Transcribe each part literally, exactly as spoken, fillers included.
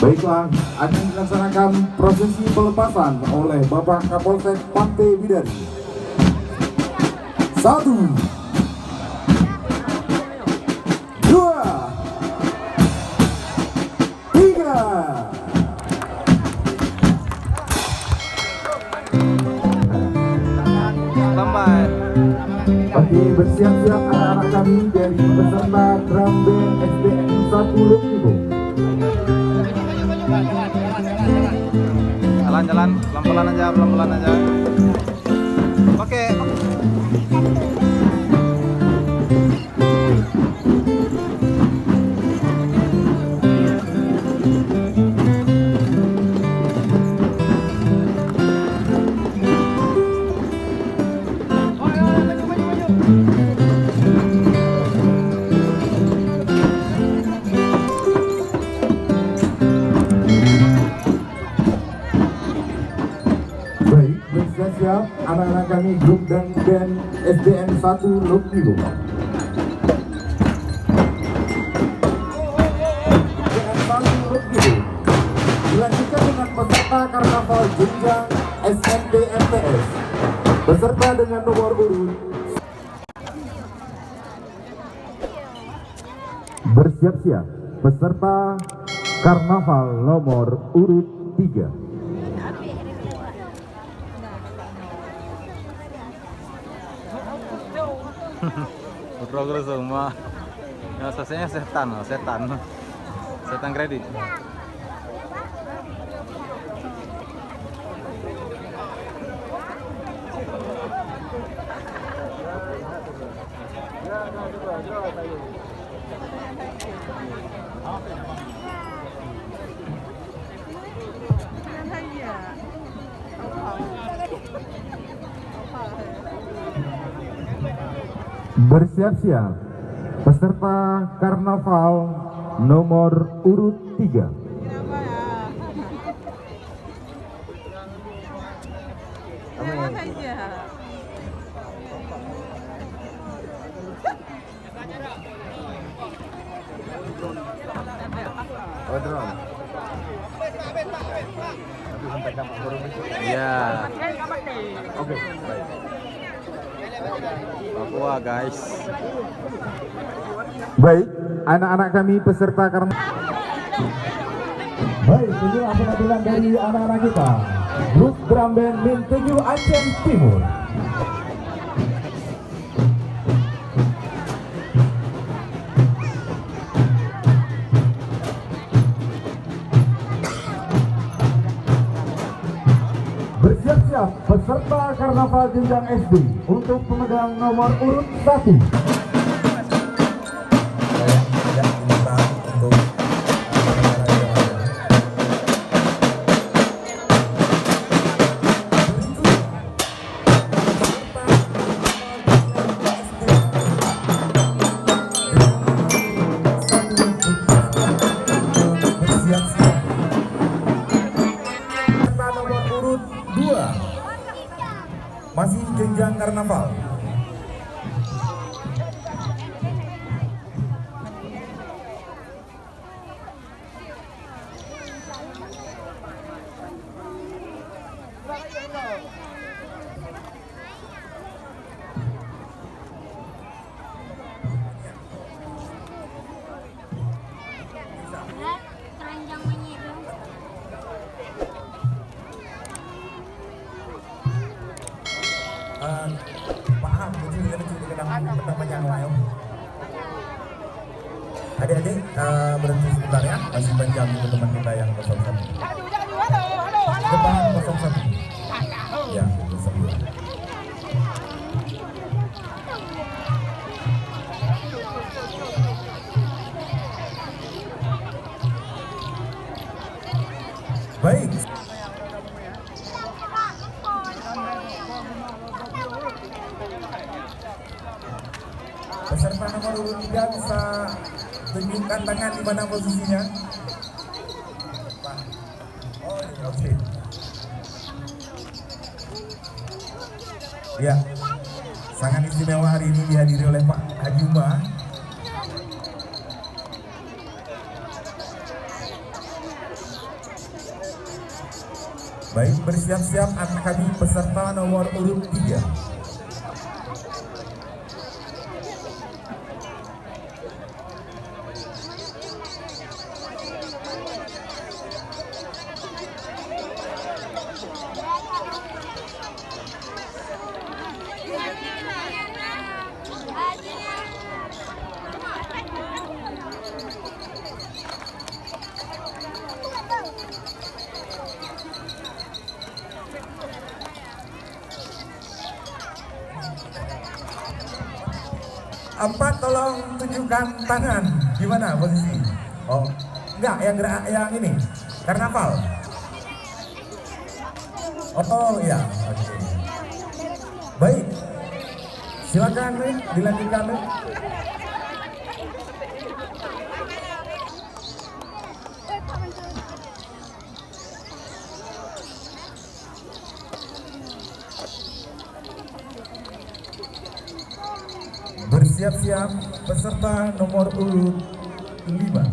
Baiklah, akan dilaksanakan prosesi pelepasan oleh Bapak Kapolsek Pantai Bidari. Satu, dua, tiga. Standby. Oke, bersiap-siap anak-anak kami dari peserta drum band S D N satu Lok Tibo. Jalan, jalan, pelan-pelan aja, pelan-pelan aja. Oke. Baik, bersiap-siap anak-anak kami grup dan band S D N satu Lok Tibo. S D N satu Lok Tibo. Dilanjutkan dengan peserta karnaval jenjang S M P M T S. Peserta dengan nomor urut Bersiap-siap peserta karnaval nomor urut tiga. Putroe keureuseueng mah. Nyang sasanya setan, setan. Setan kredit. Bersiap-siap peserta karnaval nomor urut tiga. Oh, drone. Tapi sampaikan Pak Guru besok. Iya. Oke, baik. Papua, guys. Baik, anak-anak kami peserta karena Baik, inilah penampilan dari anak-anak kita. Grup drum band Min Tujuh Aceh Timur. Bersiap-siap peserta karnaval jenjang S D untuk pemegang nomor urut satu. Saya tidak minta untuk, eh, Nomor urut dua. Masih jenjang karnaval. Keranjang monyet tu. Eh, paham, betul, ya, betul, dia kena, kena panjang lah, ya. Adik-adik, eh, berhenti sebentar, ya. Masih panjang untuk teman kita yang kosong satu. Depan kosong satu. Ya, kosong dua. Baik. Peserta nomor urut tiga bisa tunjukkan tangan di mana posisinya. Oh, oke. Ya, sangat istimewa hari ini dihadiri oleh Pak Haji Umar. Baik, bersiap-siap anak kami peserta nomor urut tiga. Empat, tolong tunjukkan tangan. Di mana posisi? Oh, enggak, yang gerak, yang ini. Karnaval. Oh, iya. Oke. Baik. Silakan, Rin, dilanjutkan, Rin. Bersiap-siap peserta nomor urut lima.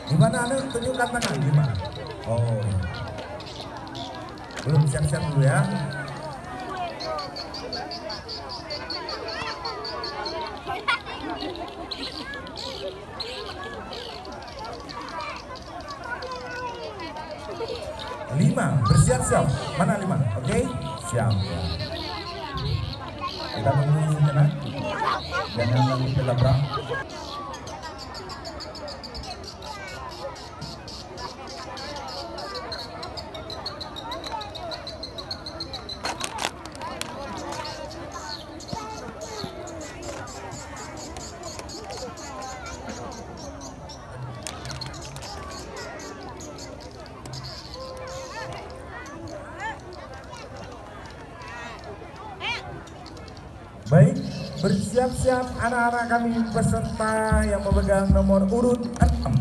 Di mana, Anu? Tunjukkan tangan, lima. Oh. Belum, siap-siap dulu ya. Lima, bersiap-siap. Mana lima? Oke, siap. Kita tunggu sejenak. Jangan langsung labrak. Baik, bersiap-siap anak-anak kami peserta yang memegang nomor urut enam.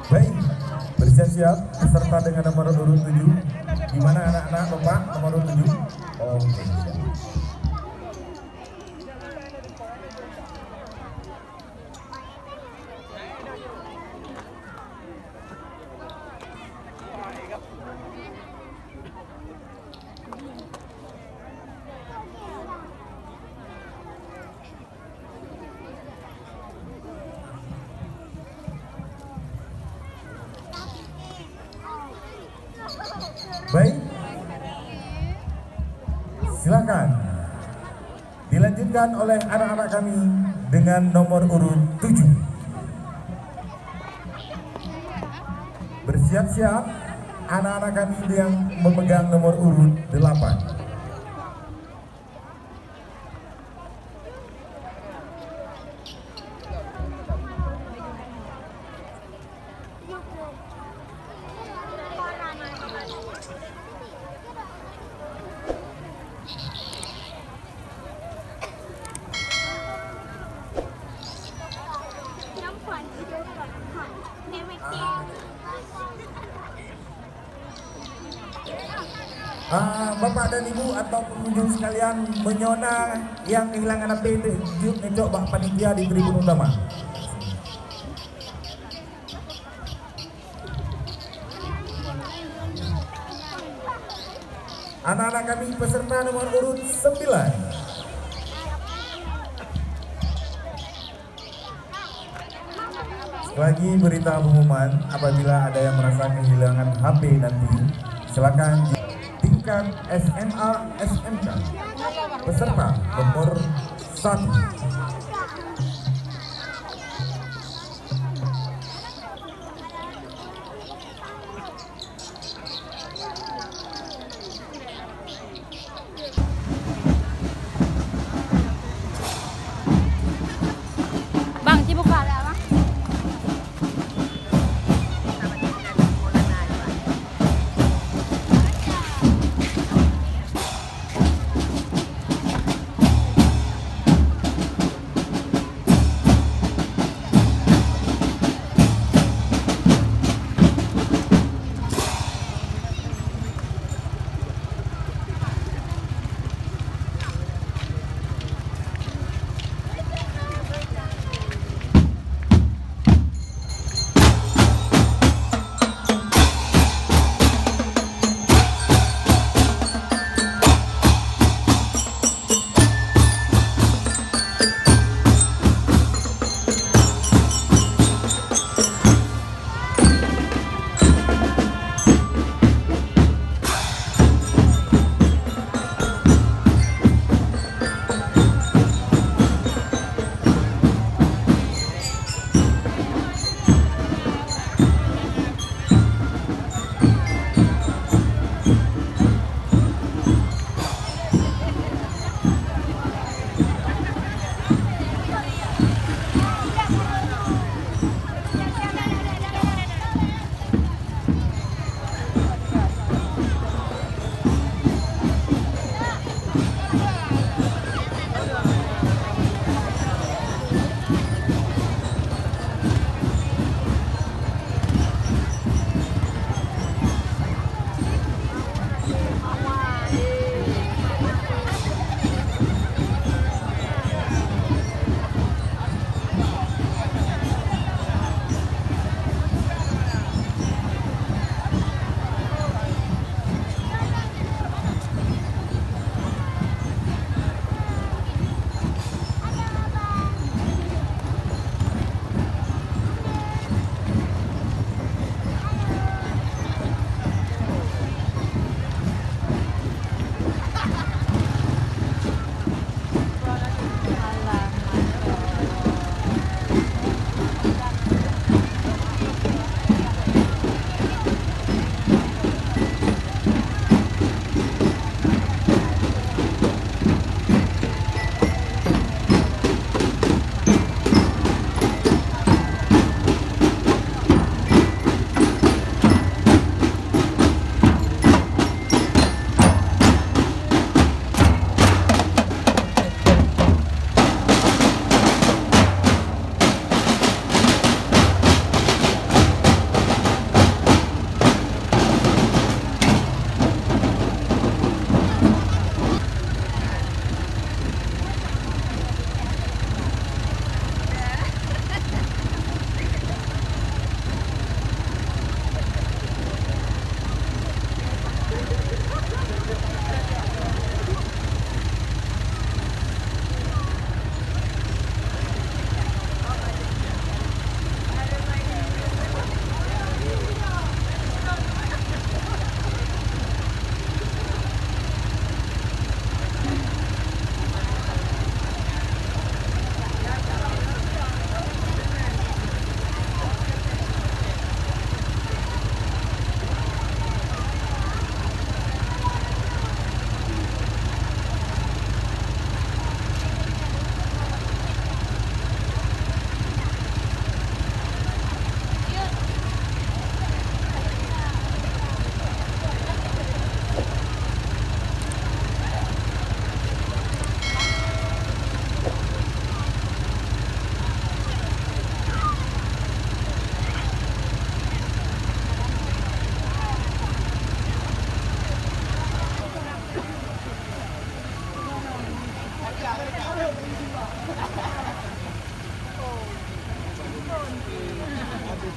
Baik, bersiap-siap peserta dengan nomor urut tujuh. Di mana anak-anak, Bapak, nomor urut tujuh? Oke, siap. Baik. Silakan. Dilanjutkan oleh anak-anak kami dengan nomor urut tujuh. Bersiap-siap anak-anak kami yang memegang nomor urut delapan. Ah, Bapak dan Ibu atau pengunjung sekalian, meunyoe na nyang kehilangan H P, jeuet neucok bak panitia di tribun utama. Anak-anak kami, peserta nomor urut sembilan. Sekali lagi, berita pengumuman, apabila ada yang merasa kehilangan H P nanti, silakan tingkat S M A S M K, peserta nomor satu. Bang, ci buka lah, Bang.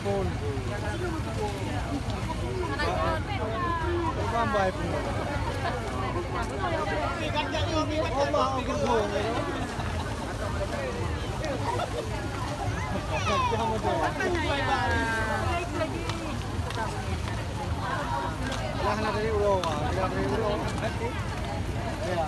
Lah, na dari uroe, lah dari uroe. Ya.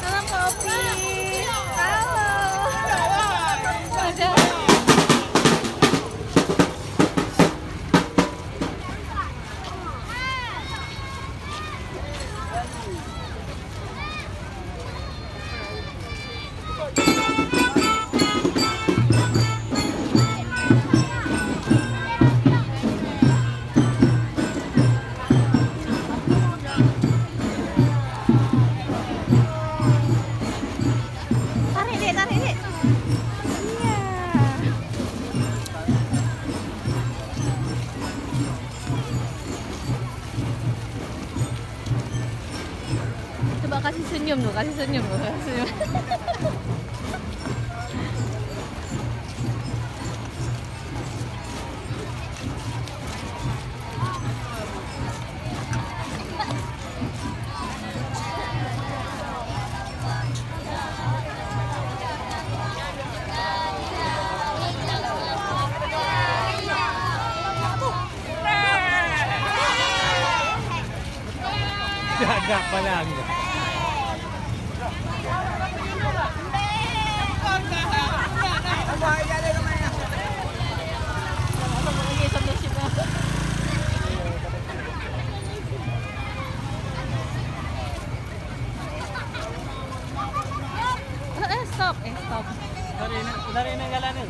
Halo, Kak Opi. Halo. Tarik, Dek, tarik, Dek. Iya. Coba kasih senyum tu, kasih senyum tu, kasih senyum. Gagah palang. Eh, eh, stop, eh, stop. Dari, dari negara ni.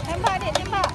Tembak, Dik, tembak.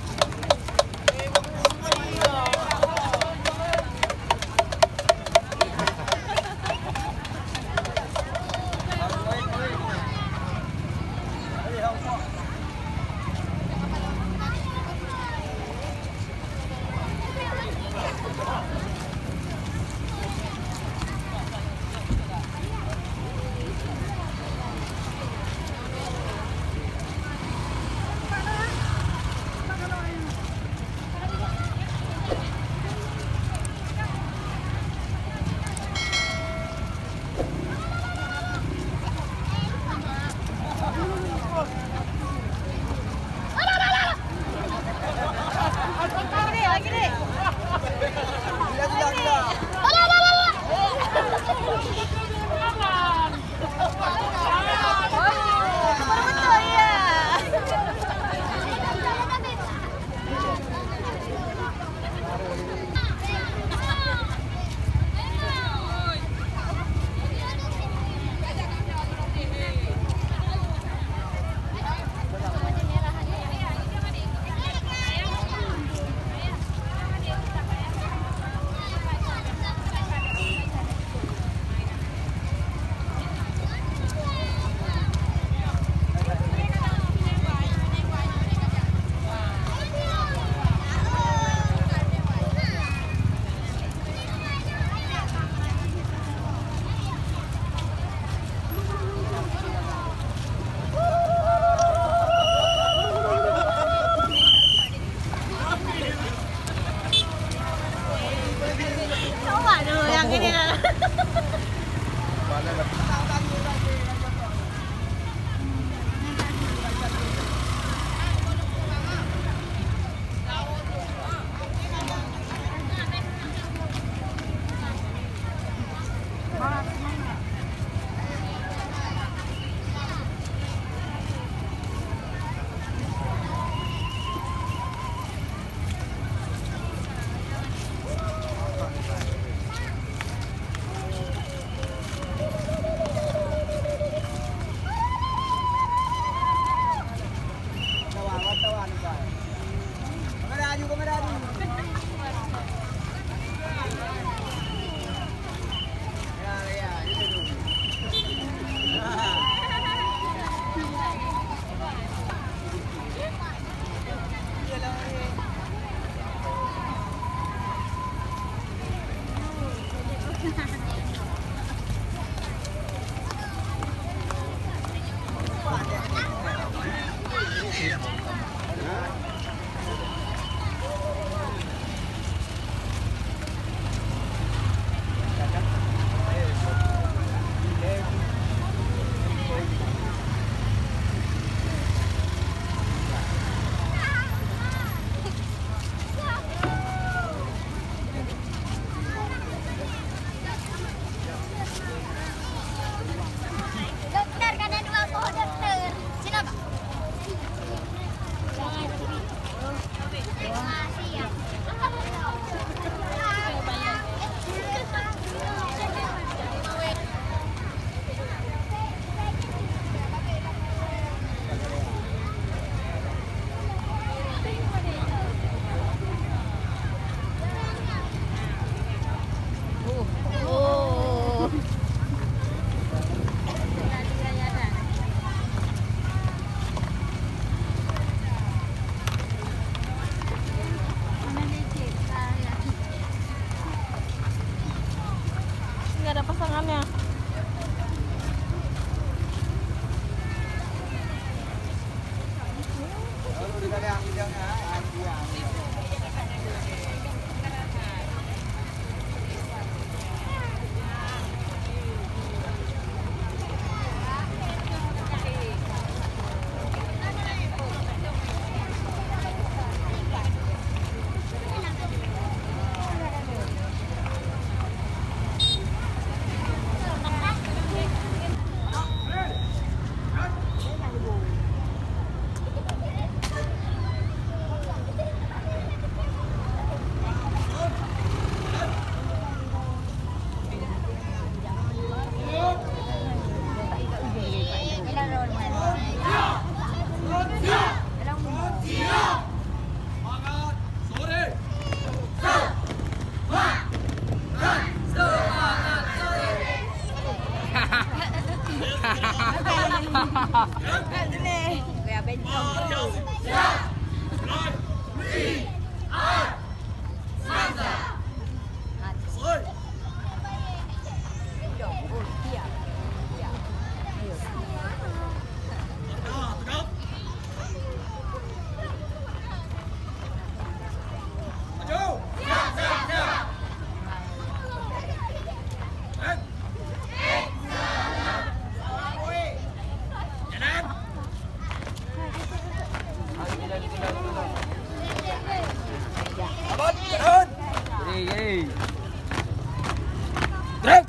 Coba dulu yang ini lah. Dokter, ka na dua boh dokter. Sinoe, Pak. Nggak ada pasangannya. Hei, hei. Trek.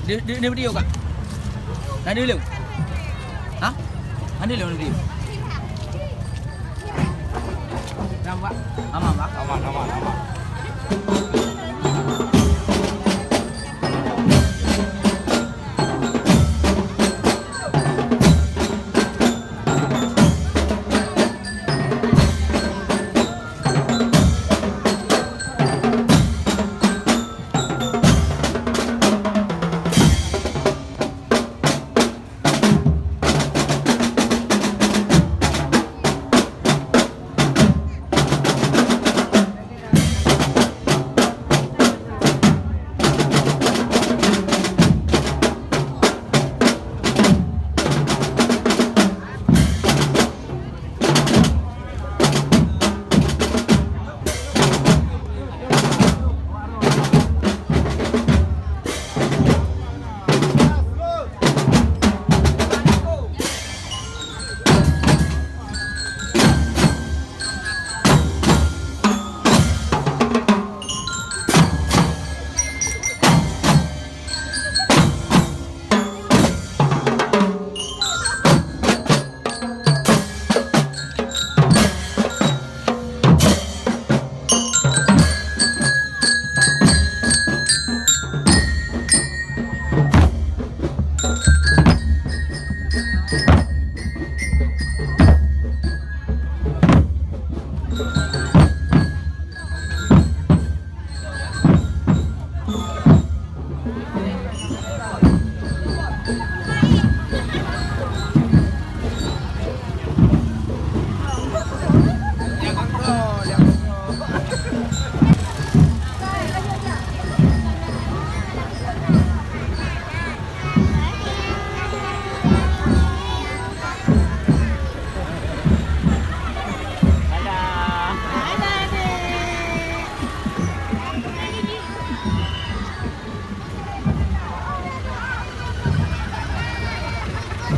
Di, di, di video, Kak. Nah, di video. Hah? Nah, di video, di video. Nampak? Aman, Pak? Aman, aman, aman.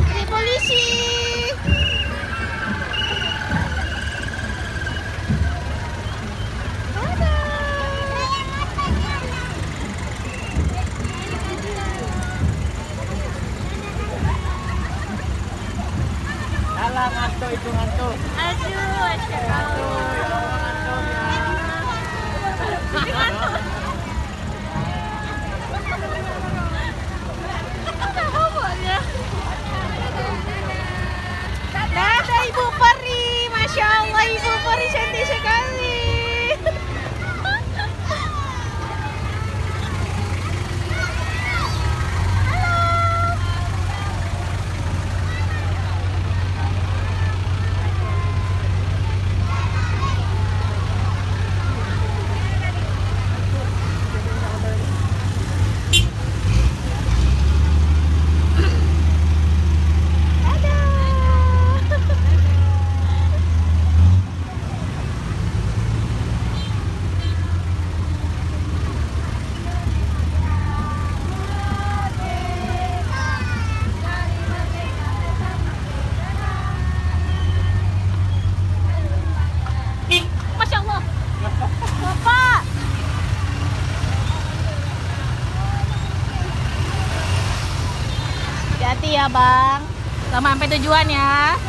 Ada polisi. Ada. Dalam hantu itu hantu. Aduh, Masya Allah. Ini hantu. Kenapa boboknya? Dadah, Ibu Peri. Masya Allah, Ibu Peri cantik sekali. Masya Allah. Bapak. Hati-hati ya, Bang. Selamat sampai tujuan ya.